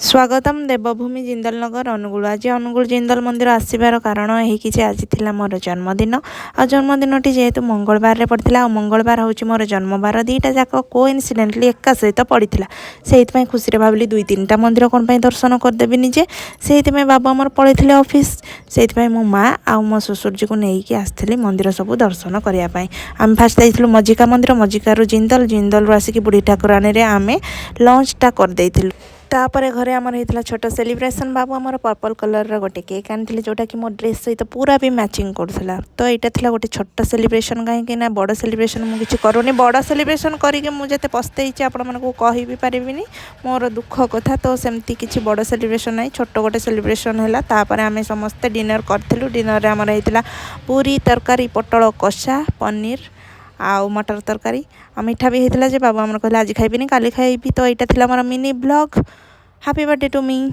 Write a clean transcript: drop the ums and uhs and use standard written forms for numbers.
ସ୍ୱାଗତମ ଦେବଭୂମି ଜିନ୍ଦଲ ନଗର, ଅନୁଗୁଳ। ଆଜି ଅନୁଗୁଳ ଜିନ୍ଦଲ ମନ୍ଦିର ଆସିବାର କାରଣ ଏହିକି ଯେ ଆଜି ଥିଲା ମୋର ଜନ୍ମଦିନ। ଆଉ ଜନ୍ମଦିନଟି ଯେହେତୁ ମଙ୍ଗଳବାରରେ ପଡ଼ିଥିଲା ଆଉ ମଙ୍ଗଳବାର ହେଉଛି ମୋର ଜନ୍ମବାର, ଦୁଇଟା ଯାକ କୋ ଇନ୍ସିଡେଣ୍ଟଲି ଏକା ସହିତ ପଡ଼ିଥିଲା। ସେଇଥିପାଇଁ ଖୁସିରେ ଭାବିଲି, ଦୁଇ ତିନିଟା ମନ୍ଦିର କ'ଣ ପାଇଁ ଦର୍ଶନ କରିଦେବି ନିଜେ। ସେଇଥିପାଇଁ ବାବୁ ଆମର ପଳେଇଥିଲେ ଅଫିସ୍, ସେଇଥିପାଇଁ ମୁଁ ମା ଆଉ ମୋ ଶ୍ୱଶୁରଜୀକୁ ନେଇକି ଆସିଥିଲି ମନ୍ଦିର ସବୁ ଦର୍ଶନ କରିବା ପାଇଁ। ଆମେ ଫାଷ୍ଟ ଯାଇଥିଲୁ ମଜିକା ମନ୍ଦିର, ମଜିକାରୁ ଜିନ୍ଦଲ, ଜିନ୍ଦଲରୁ ଆସିକି ବୁଢ଼ୀ ଠାକୁରାଣୀରେ ଆମେ ଲଞ୍ଚଟା କରିଦେଇଥିଲୁ। ତାପରେ ଘରେ ଆମର ହେଇଥିଲା ଛୋଟ ସେଲିବ୍ରେସନ୍। ବାବୁ ଆମର ପର୍ପଲ୍ କଲର୍ର ଗୋଟେ କେକ୍ ଆଣିଥିଲେ, ଯେଉଁଟାକି ମୋ ଡ୍ରେସ୍ ସହିତ ପୁରା ବି ମ୍ୟାଚିଂ କରୁଥିଲା। ତ ଏଇଟା ଥିଲା ଗୋଟେ ଛୋଟ ସେଲିବ୍ରେସନ୍, କାହିଁକି ନା ବଡ଼ ସେଲିବ୍ରେସନ୍ ମୁଁ କିଛି କରୁନି। ବଡ଼ ସେଲିବ୍ରେସନ୍ କରିକି ମୁଁ ଯେତେ ପସ୍ତେଇଛି, ଆପଣମାନଙ୍କୁ କହିବି ପାରିବିନି ମୋର ଦୁଃଖ କଥା। ତ ସେମିତି କିଛି ବଡ଼ ସେଲିବ୍ରେସନ୍ ନାହିଁ, ଛୋଟ ଗୋଟେ ସେଲିବ୍ରେସନ୍ ହେଲା। ତାପରେ ଆମେ ସମସ୍ତେ ଡିନର୍ କରିଥିଲୁ। ଡିନର୍ରେ ଆମର ହେଇଥିଲା ପୁରୀ ତରକାରୀ, ପୋଟଳ କଷା, ପନିର ଆଉ ମଟର ତରକାରୀ ଆଉ ମିଠା ବି ହେଇଥିଲା ଯେ ବାବୁ ଆମର କହିଲେ, ଆଜି ଖାଇବିନି, କାଲି ଖାଇବି। ତ ଏଇଟା ଥିଲା ଆମର mini vlog. Happy birthday to me.